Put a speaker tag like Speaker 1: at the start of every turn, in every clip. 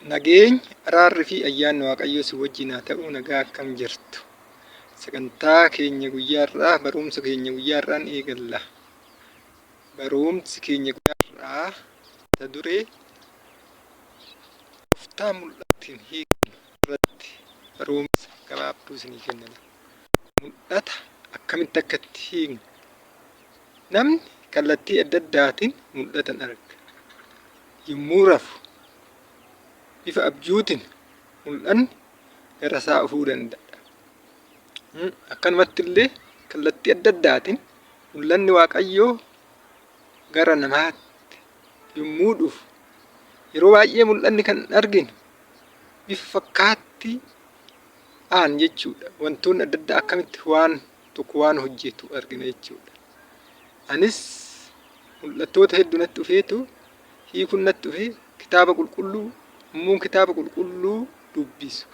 Speaker 1: Nageenyi, araarri fi ayyaanni Waaqayyoo si wajjin haa ta'u. Nagaa akkam jirtu? Sagantaa keenya guyyaa har'aa, barumsa keenya guyyaa har'aan eegalla. Barumsi keenya guyyaa har'aa mata duree tooftaa mul'atiin hiiknu irratti barumsa gabaabduu isinii kennina. Mul'ata akkamitti akka itti hiiknu. Namni kallattii adda addaatiin mul'atan arga. Yommuu rafu bifa abjuutiin mul'anni gara isaa dhufuu danda'a. Akkanumatti illee kallattii adda addaatiin mul'anni Waaqayyoo gara namaatti yommuu dhufu yeroo baay'ee mul'anni kan arginu bifa fakkaattii aan jechuudha. Wantoonni adda addaa akkamitti waan tokko waan hojjetu argina jechuudha. Anis mul'attoota hedduu natti dhufeetu hiikuun natti dhufe kitaaba qulqulluu immoo kitaaba qulqulluu dubbisu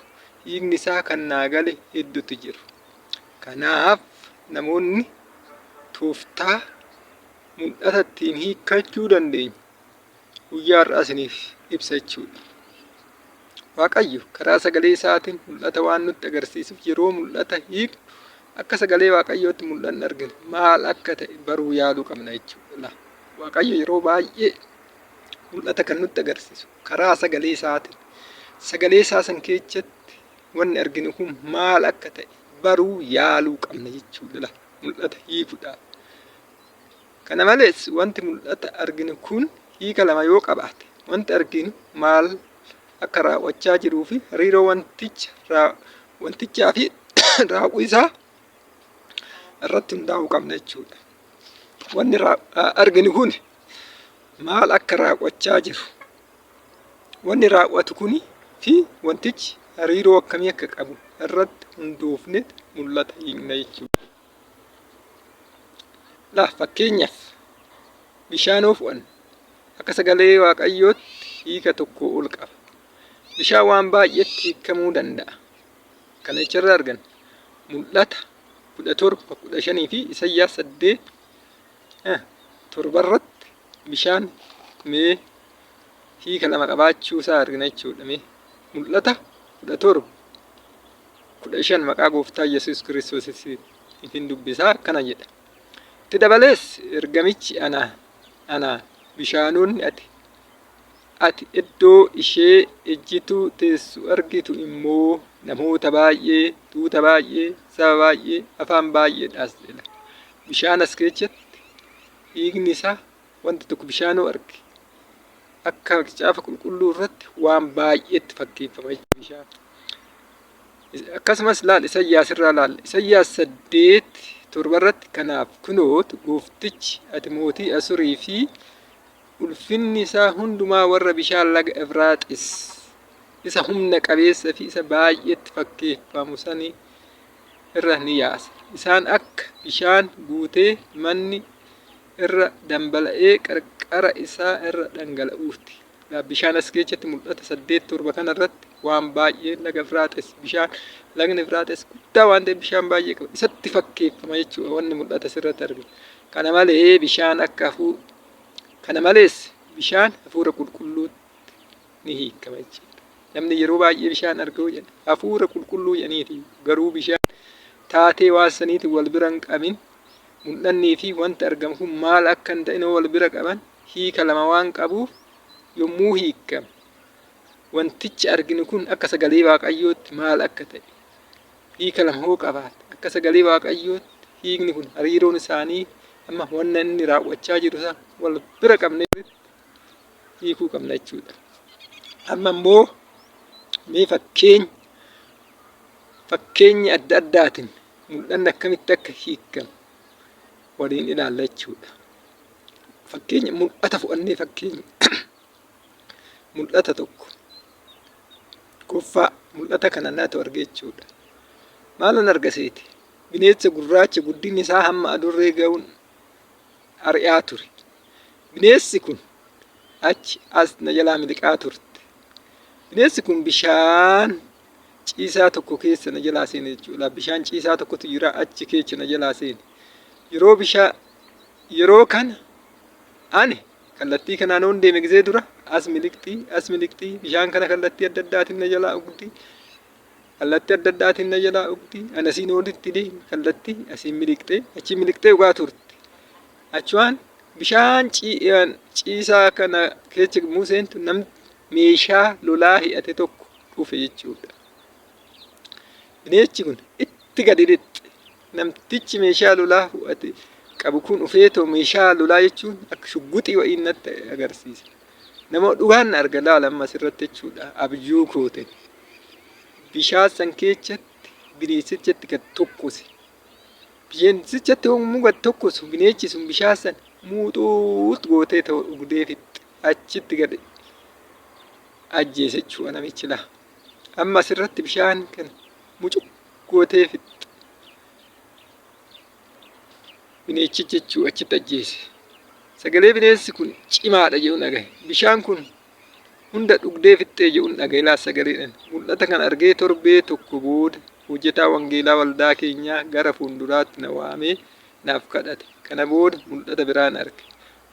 Speaker 1: hiikni isaa kan naa gale hedduutu jiru. Kanaaf namoonni tooftaa mul'ata ittiin hiikkachuu dandeenyu guyyaa har'aa isiniif ibsa jechuudha. Waaqayyo karaa sagalee isaatiin mul'ata waan nutti agarsiisuuf yeroo mul'ata hiiknu akka sagalee Waaqayyootti mul'anni arginu maal akka ta'e baruu yaaluu qabna jechuudha. Waaqayyo yeroo baay'ee mul'ata kan nutti agarsiisu karaa sagalee isaatiin sagalee isaa san keessatti wanni arginu kun maal akka ta'e baruu yaaluu qabna jechuudha. Mul'ata hiikuudhaaf. Kana malees wanti mul'ata arginu kun hiika lama yoo qabaate, wanti arginu maal akka raawwachaa jiruu fi hariiroo wanticha wantichaa fi raawwii isaa irratti hundaa'uu qabna jechuudha. Wanni arginu kun maal akka raawwachaa jiru, wanni raawwatu kun fi wantichi hariiroo akkamii akka qabu irratti hundoofne mul'ata hiikna jechuudha. Laa fakkeenyaaf bishaan yoo fu'an akka sagalee Waaqayyootti hiika tokkoo ol qaba. Bishaan waan baay'eetti hiikamuu danda'a. Kana jecharraa argan mul'ata 17, 15 fi Isayyaas 8 7 irratti bishaan mee hiika lama qabaachuu isaa argina jechuudha. Mee mul'ata 17 15 maqaa gooftaa Yesuus Kiristoos isin dubbisaa akkana jedha. Itti dabalees ergamichi ana ana bishaanonni ati ati iddoo ishee ejjituu teessu argitu immoo namoota baay'ee, tuuta baay'ee, saba baay'ee, afaan baay'eedhaas jedha. Bishaan as keessatti hiikni isaa wanta tokko bishaanoo arge akka macaafa qulqulluu irratti waan baay'eetti fakkeeffama jechuudha bishaan. Akkasumas laal Isayyaas irraa laal Isayyaas 8:7 irratti kanaaf kunoo gooftichi ati mootii Asurii fi ulfinni isaa hundumaa warra bishaan laga Efraaxis isa humna qabeessa fi isa baay'eetti fakkeeffamu sani irra ni yaasa. Isaan akka bishaan guutee manni irra dambala'ee qarqara isaa irra dhangala'uuti. Bishaan as keessatti mul'ata 8:7 kana irratti waan baay'ee laga Efraaxis bishaan lagni Efraaxis guddaa waan ta'eef bishaan baay'ee qaba. Isatti fakkeeffama jechuudha wanni mul'ata asirratti arginu. Kana malee bishaan akka hafuu kana malees bishaan hafuura qulqulluutti ni hiikama jechuudha. Namni yeroo baay'ee bishaan arguu jedha. Hafuura qulqulluu jedhaniiti garuu bishaan taatee waan saniitiin wal bira hin qabin mul'annii fi wanti argamu kun maal akka hin ta'in wal bira qaban hiika lama waan qabuuf yommuu hiikamu wantichi arginu kun akka sagalee Waaqayyootti maal akka ta'e hiika lama hoo qabaate akka sagalee Waaqayyootti hiikni kun hariiroon isaanii amma wanna inni raawwachaa jiru sana wal bira qabnee hiikuu qabna jechuudha. Amma immoo mee fakkeenya fakkeenya adda addaatiin mul'anni akkamitti akka hiikamu waliin ilaalla jechuudha. Fakkeenya mul'ata fudhannee fakkeenya mul'ata tokko koffaa mul'ata kana naatu arge jechuudha. Maalan arga seete? Bineensa gurraacha guddinni isaa hamma adurree ga'uun ari'aa ture. Bineensi kun achi as na jalaa miliqaa turte. Bineensi kun bishaan ciisaa tokko keessa na jalaa seene jechuudha. Bishaan ciisaa tokkotu jira achi keessa na jalaa seene. Yeroo bishaan yeroo kana ani Kallattii kanaan oon deeme gizee dura as miliqxii, as miliqxii, bishaan kana kallattii adda addaatiin na jalaa ugdi. Kallattii adda addaatiin na jalaa ugdi. An asiin oolitti deeme kallattii asiin miliqxee, achiin miliqxee ugaa turte. Achumaan bishaan ciisaa kana keessa yommuu seentu nam meeshaa lolaa hidhate tokko dhufe jechuudha. Bineensi kun itti gadi lixxe. Namtichi meeshaa lolaa fu'ate qabu kun ufeetoo meeshaa lolaa jechuun akka shugguxii wa'ii natti agarsiisa. Nama dhugaan na arga laala amma asirratti jechuudha. Abjuu kooteen. Bishaan san keessatti bineensichatti gad tokkose. Bineensichatti yommuu gad tokkosu bineensi sun bishaan san muuxuut gootee ta'u dhugdee fixxe. Achitti gad ajjeese jechuudha namichi laa. Amma asirratti bishaan kana mucuq gootee fixxe. Bineechicha jechuu achitti ajjeese. Sagalee bineensi kun cimaadha jedhuun dhagahe. Bishaan kun hunda dhugdee fixxee jedhuun dhagahe laa sagaleedhaan. Mul'ata kana argee torbee tokko booda hojjetaa wangeelaa waldaa keenyaa gara fuulduraatti na waamee naaf kadhate. Kana booda mul'ata biraan arge.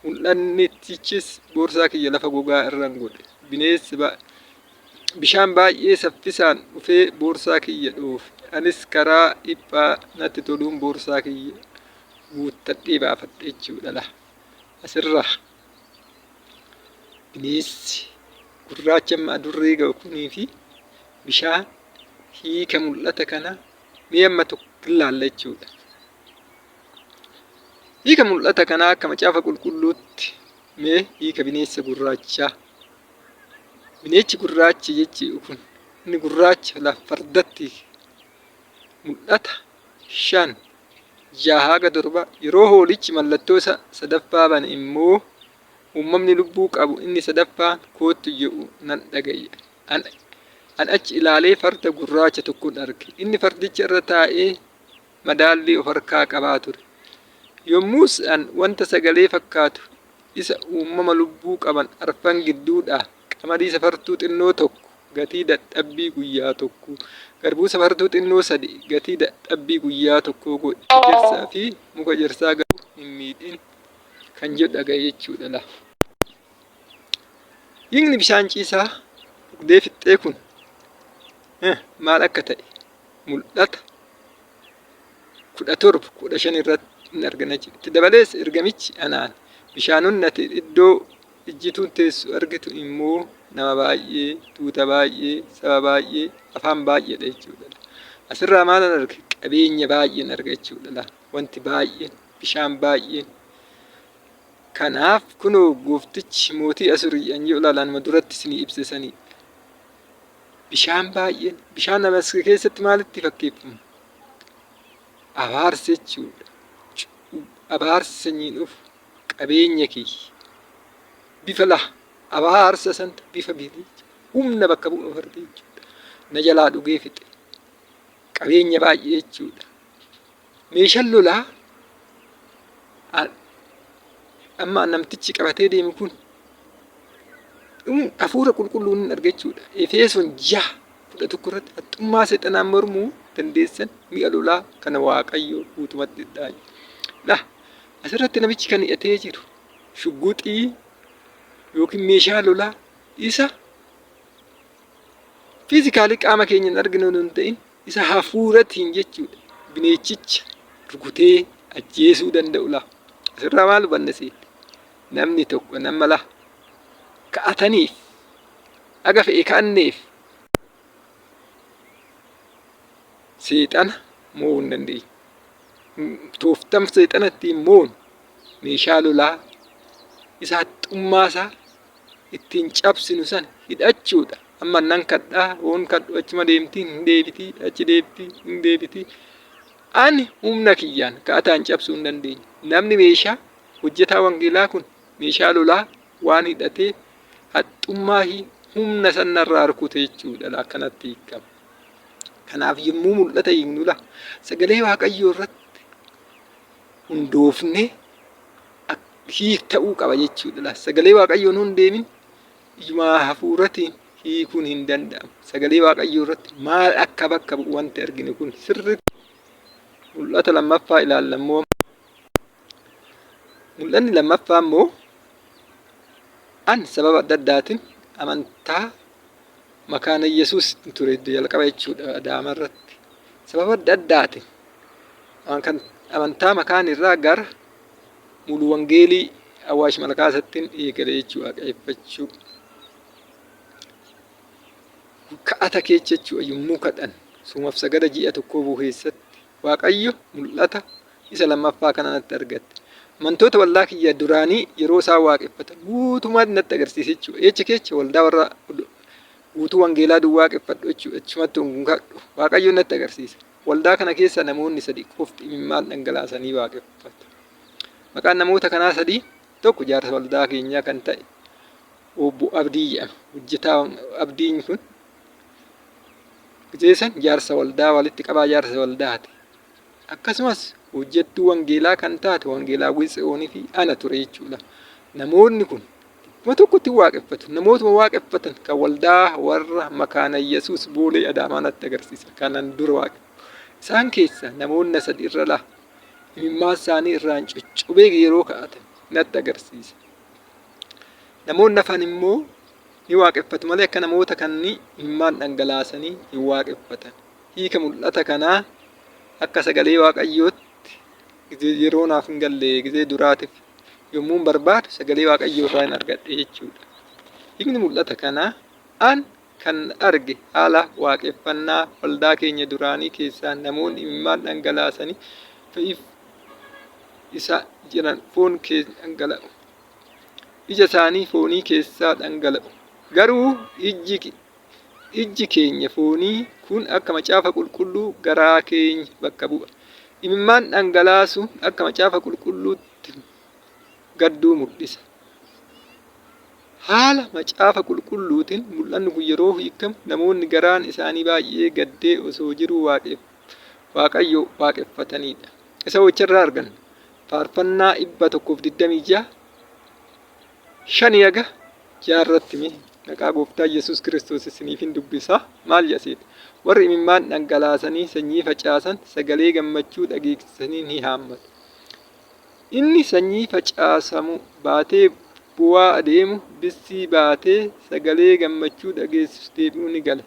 Speaker 1: Mul'annichis boorsaa kiyya lafa gogaa irran godhe. Bineensi Bishaan baay'ee saffisaan dhufee boorsaa kiyya dhoofe. Anis karaa dhiphaa natti toluun boorsaa kiyya guuttadhee baafadhe jechuudha laa. Asirraa bineensi gurraachi amma adurree ga'u kunii fi bishaan hiika mul'ata kanaa mee amma tokko ilaalla jechuudha. Hiika mul'ata kanaa akka macaafa qulqulluutti mee hiika bineensa gurraachaa. Bineechi gurraachi jechi kun inni gurraacha la fardatti mul'ata 5 6 haga 7 yeroo hoolichi mallattoo isa sadaffaa bane immoo uumamni lubbuu qabu inni sadaffaan koottu jedhu nan dhaga'e. An achi ilaalee farda gurraacha tokkon arge. Inni fardicha irra taa'ee madaallii of harkaa qabaa ture. Yommus an wanta sagalee fakkaatu isa uumama lubbuu qaban arfan gidduudhaa qamadii safartuu xinnoo tokko gatii dadhabbii guyyaa tokkoo, garbuu safartuu xinnoo sadi gatii dadhabbii guyyaa tokkoo godhi, ejersaa fi muka ejersaa garuu hin miidhin kan jedhu dhaga'e jechuudha laa. Hiikni bishaan ciisaa dhugdee fixxee kun maal akka ta'e mul'ata 17, 15 irratti in argina jechuudha. Itti dabalees ergamichi anaan, Bishaanonni ati iddoo ejjituun teessu argitu immoo nama baay'ee, tuuta baay'ee, saba baay'ee, afaan baay'eedha jechuudha. Asirraa maalan arge? Qabeenya baay'een arga jechuudha. Wanti baay'een, bishaan baay'een. Kanaaf kunoo gooftichi mootii Asurii an jedhu ilaalaan duratti isinii ibse sanii. Bishaan baay'een, bishaan as keessatti maalitti fakkeeffama? Abaarsa jechuudha. Abaarsa sanyiin dhufu qabeenya kiyya. Bifa laha abaarsa santu bifa bifa humna bakka bu'a fardi jechuudha. Na jalaa dhugee fixe. Qabeenya baay'ee jechuudha. Meeshaan lolaa amma namtichi qabatee deemu kun hafuura qulqulluun hin arga jechuudha. Efesoon 6 11 irratti haxxummaa seexanaan mormuu dandeessan mi'a lolaa kana Waaqayyo guutumatti hidhaa. Laa asirratti namichi kan hidhatee jiru shugguxii yookiin meeshaa lolaa isa fiizikaalii qaama keenya hin arginu hin ta'in isa hafuuratiin jechuudha. Bineechicha rukutee ajjeesuu danda'u laa. Asirraa maal hubanna seette? Namni tokko nama laa ka'ataniif haga fe'e ka'anneef seexana mo'uu hin dandeenye. Tooftan seexana ittiin mo'u meeshaa lolaa isa haxxummaa isaa ittiin cabsinu sana hidhachuudha. Amma nan kadhaa hoon kadhu achuma deemtii hin deebitii achi deebtii hin deebitii. Ani humna kiyyaan ka'ataan cabsuu hin dandeenye. Namni meeshaa hojjetaa wangeelaa kun meeshaa lolaa waan hidhatee haxxummaa fi humna sannarraa rukute jechuudha akkanatti hiikama. Kanaaf yommuu mul'ata hiiknu laa sagalee Waaqayyoo irratti hundoofnee hiik ta'uu qaba jechuudha laa. Sagalee Waaqayyoon hin deemin ijumaa hafuuratiin hiikuun hin danda'amu. Sagalee Waaqayyoo irratti maal akka bakka bu'u wanti arginu kun sirriitti mul'ata lammaffaa ilaalla immoo. Mul'anni lammaffaa immoo An sababa adda addaatiin amantaa Makaana Yesuus ture jalqaba jechuudha Adaama irratti. Sababa adda addaatiin amantaa makaan irraa gara mulu wangeelii Awaash Malkaasattiin eegale jechuudha waaqeffachuu. Ka'ata keessa jechuudha yommuu kadhan suumaaf sagada ji'a tokkoo buu keessatti Waaqayyo mul'ata isa lammaffaa kana natti argatte. Amantoota waldaa kiyya duraanii yeroo isaan waaqeffatan guutumaatti natti agarsiise jechuudha. Jecha keessa waldaa warra guutuu wangeelaa duwwaa waaqeffadhu jechuudha. Achumatti hundadhu. Waaqayyo natti agarsiise. Waldaa kana keessa namoonni sadii qofti imimmaan dhangalaasanii waaqeffatu. Maqaan namoota kanaa sadii tokko jaarsa waldaa keenyaa kan ta'e Obbo Abdii jedhama. Hojjetaa Abdiin kun Gizee san jaarsa waldaa walitti qabaa jaarsa waldaati. Akkasumas hojjettuu wangeelaa kan taate wangeelaawwii Tsiyoonii fi ana ture jechuudha. Namoonni kun dhibbuma tokkotti waaqeffatu. Namootuma waaqeffatan kan waldaa warra makaana Yesuus Boolee Adaamaa natti agarsiisa. Kanan dura waaqeffatu. Isaan keessa namoonni sadi irra laa imimmaan isaanii irraan cuccubee yeroo ka'atan natti agarsiisa. Namoonni hafan immoo ni waaqeffatu malee akka namoota kannii imimmaan dhangalaasanii hin waaqeffatan. Hiika mul'ata kanaa akka sagalee Waaqayyootti gizee yeroo naaf hin galle gizee duraatiif yommuun barbaadu sagalee Waaqayyoo irraa hin argadhe jechuudha. Hiikni mul'ata kanaa an kan arge haala waaqeffannaa waldaa keenya duraanii keessaa namoonni imimmaan dhangalaasanii fe'iif isa jiran foon kee dhangala'u. Ija isaanii foonii keessaa dhangala'u. Garuu ijji ijji keenya foonii kun akka macaafa qulqulluu garaa keenya bakka bu'a. Imimmaan dhangalaasuun akka macaafa qulqulluutti gadduu mul'isa. Haala macaafa qulqulluutiin mul'anni kun yeroo hiikamu namoonni garaan isaanii baay'ee gaddee osoo jiruu Waaqayyo waaqeffataniidha. Isa hojicharraa arganna. Faarfannaa 126 shanii haga jaarratti mee maqaa gooftaa Yesuus Kiristoos isiniifin dubbisa. Maal jedha seeta? Warri imimmaan dhangalaasanii sanyii facaasan sagalee gammachuu dhageessisanii ni haammatu. Inni sanyii facaasamu baatee bu'aa adeemu bissii baatee sagalee gammachuu dhageessisu deebi'uu ni gala.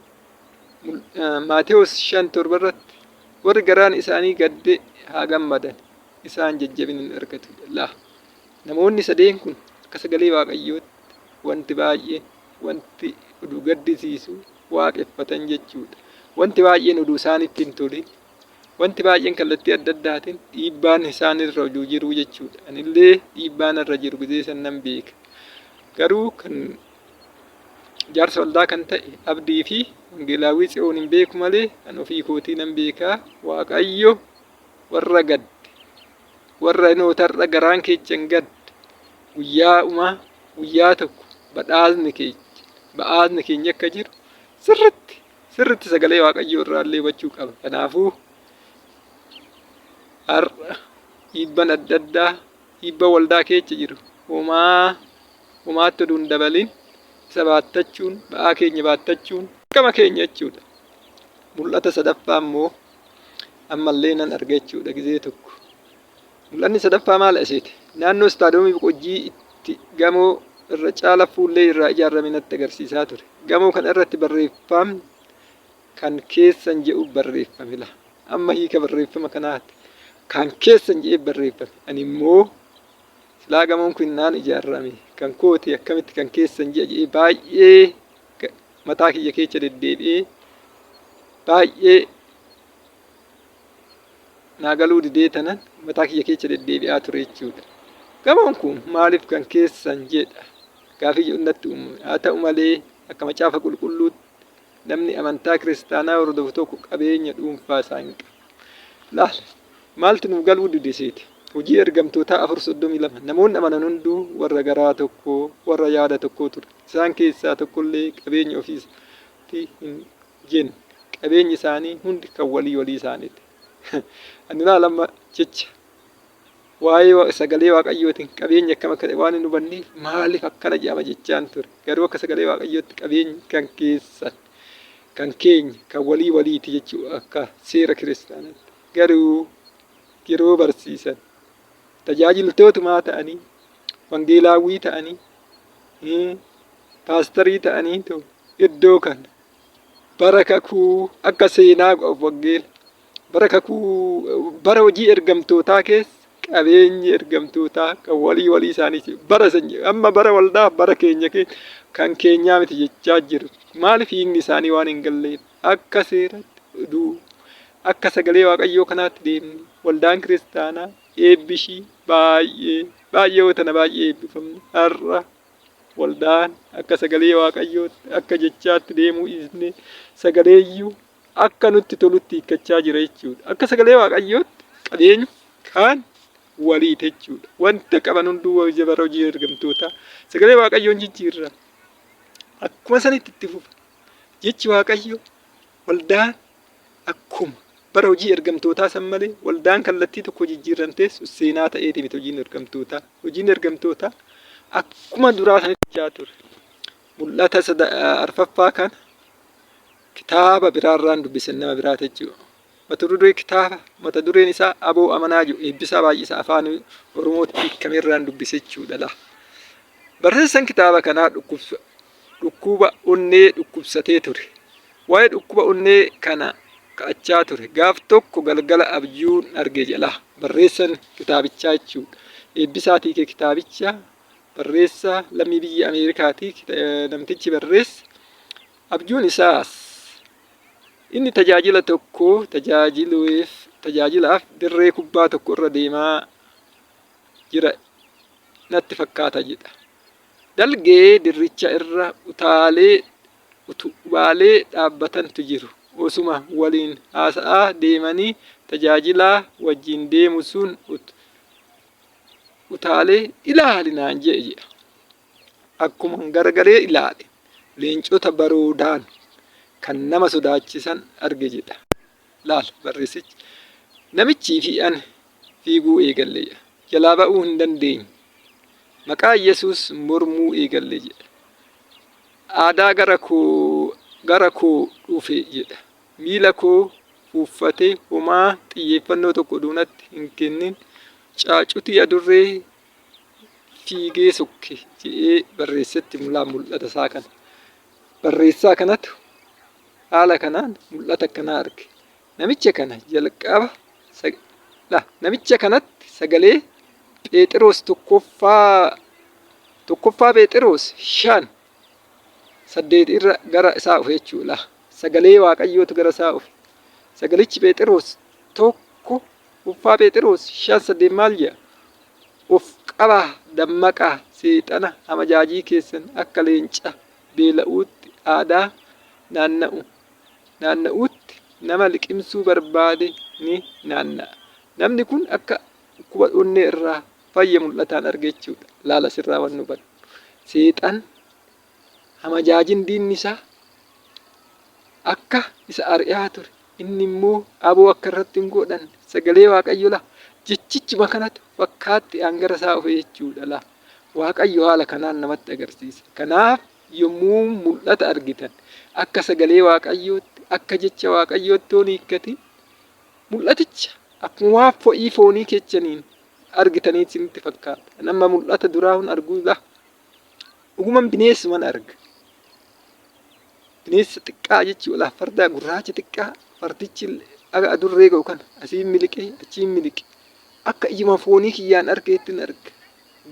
Speaker 1: Maatewos 5:7 irratti warri garaan isaanii gadde haa gammadan isaan jajjabina ni argatu. Laa namoonni sadeen kun akka sagalee Waaqayyootti wanti baay'een wanti oduu gaddisiisu waaqeffatan jechuudha. Wanti baay'een oduu isaanitti hin tolin wanti baay'een kallattii adda addaatiin dhiibbaan isaan irra oduu jiru jechuudha. Anillee dhiibbaan irra jiru gizee san nan beeka. Garuu kan jaarsa waldaa kan ta'e Abdii fi Wangeelaawwii Tsiyoon hin beeku malee kan ofii kootii nan beekaa. Waaqayyo warra gadde warra inootarra garaan keechan gadde guyyaa umaa guyyaa tokko badhaasni keenya ba'aasni keenya akka jiru sirritti sirritti sagalee Waaqayyoo irraa illee hubachuu qaba. Kanaafuu har'a dhiibban adda addaa dhiibba waldaa keessa jiru homaa homaatti oduu hin dabalin isa baattachuun ba'aa keenya baattachuun dirqama keenya jechuudha. Mul'ata sadaffaa immoo ammallee nan arga jechuudha gizee tokko. Mul'anni sadaffaa maal aseete? Naannoo istaadiyoomii Boqojjii itti gamoo irra caala fuullee irraa ijaarame natti agarsiisaa ture. Gamoo kana irratti barreeffamni kan keessan jedhu barreeffame la. Amma hiika barreeffama kanaati. Kan keessan jedhee barreeffame. Ani immoo silaa gamoon kun naan ijaarame kan kooti akkamitti kan keessan jedha jedhee baay'ee mataa kiyya keessa deddeebi'ee baay'ee naa galuu didee tanan mataa kiyya keessa deddeebi'aa ture jechuudha. Gamoon kun maaliif kan keessan jedha gaafii jedhu natti uumame. Haa ta'u malee akka macaafa qulqulluutti namni amantaa kiristaanaa hordofu tokko qabeenya dhuunfaa isaa hin qabu. Laal maaltu nuuf galuu dide seete? Hojii Ergamtootaa 4:32 Namoonni amanan hunduu warra garaa tokkoo, warra yaada tokkoo ture. Isaan keessaa tokkollee qabeenya ofii isaatii hin jenne. Qabeenyi isaanii hundi kan walii walii isaaniiti. Ani laal amma jecha waa'ee sagalee Waaqayyootiin qabeenyi akkam akka ta'e waan hin hubanneef maaliif akkana jedhama jechaan ture. Garuu akka sagalee Waaqayyootti qabeenyi kan keessan, kan keenya, kan walii waliiti jechuu akka seera kiristaanaatti. Garuu yeroo barsiisan tajaajiltootumaa ta'anii wangeelaawwii ta'anii Paastarii ta'anii too iddoo kana bara kakuu akka seenaa wangeela bara kakuu bara hojii ergamtootaa keessa qabeenyi ergamtootaa kan walii walii isaanii bara san amma bara waldaa bara keenya keessa kan keenyaa miti jechaa jiru. Maaliif hiikni isaanii waan hin galleef akka seeratti oduu akka sagalee Waaqayyoo kanaatti deemne waldaan kiristaanaa eebbishii baay'ee baay'ee yoo tana baay'ee eebbifamne. Har'a waldaan akka sagalee Waaqayyootti akka jechaatti deemuu dhiisne sagaleeyyuu akka nutti tolutti hiikkachaa jira jechuudha. Akka sagalee Waaqayyootti qabeenyi kaan waliiti jechuudha. Wanta qaban hunduu bara hojii ergamtootaa sagalee Waaqayyoon jijjiirra. Akkuma sanitti itti fufa. Jechi Waaqayyoo waldaan akkuma bara hojii ergamtootaa san malee waldaan kallattii tokko jijjiirramtee seenaa ta'eeti miti hojiin ergamtootaa. Hojiin ergamtootaa akkuma duraa sanitti jechaa ture. Mul'ata arfaffaa kana kitaaba biraarraan dubbisan nama biraati jechuudha. Mata duree kitaaba mata dureen isaa Aboo Amanaa jedhu Eebbisaa Baay'isaa Afaan Oromootti hiikamerraan dubbise jechuudha laa. Barreessaan kitaaba kanaa dhukkuba onnee dhukkubsatee ture. Waa'ee dhukkuba onnee kana ka'achaa ture. Gaaf tokko galgala abjuun arge jedha barreessaan kitaabichaa jechuudha. Eebbisaa Tiikee kitaabicha barreessaa lammii biyya Ameerikaati namtichi barreesse. Abjuun isaas inni tajaajila tokko tajaajiluuf tajaajilaaf dirree kubbaa tokko irra deemaa jira natti fakkaata jedha. Dalgee dirricha irra utaalee utubaalee dhaabbatantu jiru. Osuma waliin haasa'aa deemanii tajaajilaa wajjin deemu sun utaalee ilaali naan je'e jedha. Akkuman garagalee ilaale leencota baroodaan kan nama sodaachisan arge jedha. Laal barreessichi. Namichii fi ani fiiguu eegalle jedha. Jalaa ba'uu hin dandeenye. Maqaa Yesuus mormuu eegalle jedha. Aadaa gara koo gara koo dhufe jedha. Miila koo fuuffatee homaa xiyyeeffannoo tokko oduu natti hin kennin caacutii adurree fiigee sokke jedhee barreessetti mul'aa mul'ata isaa kana. Barreessaa kanatu haala kanaan mul'ata akkanaa arge. Namicha kana jalqaba la namicha kanatti sagalee Pheexiroos tokkoffaa tokkoffaa Pheexiroos 5 8 irra gara isaa dhufe jechuudha. Sagalee Waaqayyootu gara isaa dhufe. Sagalichi Pheexiroos tokko uffaa Pheexiroos 5 8 maal jedha? Of qabaa dammaqaa seexana hamajaajii keessan akka leenca beela'uutti aadaa naanna'u naanna'uutti nama liqimsuu barbaade ni naanna'a. Namni kun akka dhukkuba onnee irraa fayye mul'ataan arge jechuudha. Laala asirraa waan hubannu. Seexan hamajaajin diinni isaa akka isa ari'aa ture. Inni immoo aboo akka irratti hin godhanne sagalee Waaqayyo laa jechichuma kanatu fakkaatti hangara isaa ofe jechuudha laa. Waaqayyo haala kanaan namatti agarsiisa. Kanaaf yommuu mul'ata argitan akka sagalee Waaqayyootti akka jecha Waaqayyootti yoo hin hiikkatin mul'aticha akkuma waan fo'ii foonii keechaniin argitanii isinitti fakkaata. Nama mul'ata duraa hun arguu laa. Dhuguman bineessuman arga. Bineensa xiqqaa jechuudha. Farda gurraacha xiqqaa fardichi aga adurree ga'u kana asiin miliqee achiin miliqe. Akka ijuma foonii kiyyaan argeettin arga.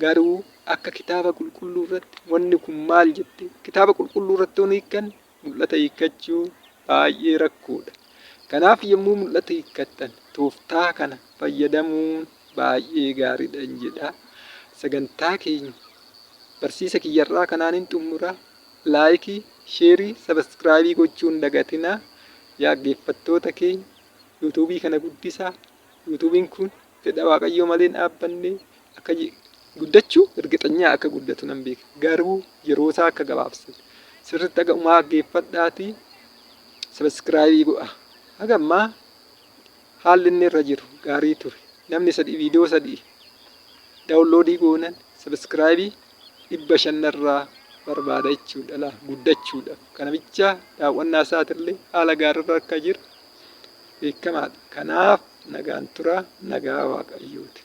Speaker 1: Garuu akka kitaaba qulqulluu irratti wanni kun maal jette kitaaba qulqulluu irratti yoon hiikkan mul'ata hiikkachuu baay'ee rakkoodha. Kanaaf yommuu mul'ata hiikkattan tooftaa kana fayyadamuun baay'ee gaariidha jedha. Sagantaa keenya barsiisa kiyyarraa kanaanin xumura. Laayikii, sheerii, sabiskiraayibii gochuu hin dagatinaa. Yaa dhaggeeffattoota keenya yuutuubii kana guddisaa. Yuutuubiin kun fedha Waaqayyoo malee hin dhaabbanne akka guddachuu ergixanyaa akka guddatu nan beeka. Garuu yeroo isaa akka gabaabsan sirriitti haga umaa dhaggeeffadhaatii sabiskiraayibii godha. Haga ammaa haalli inni irra jiru gaarii ture. Namni sadii viidiyoo sadii daawunloodii goonan sabiskiraayibii 500 narraa barbaada jechuudha laa guddachuudhaaf. Kana bicha daawwannaa isaatillee haala gaariirra akka jiru beekamaadha. Kanaaf nagaan turaa nagaa Waaqayyooti.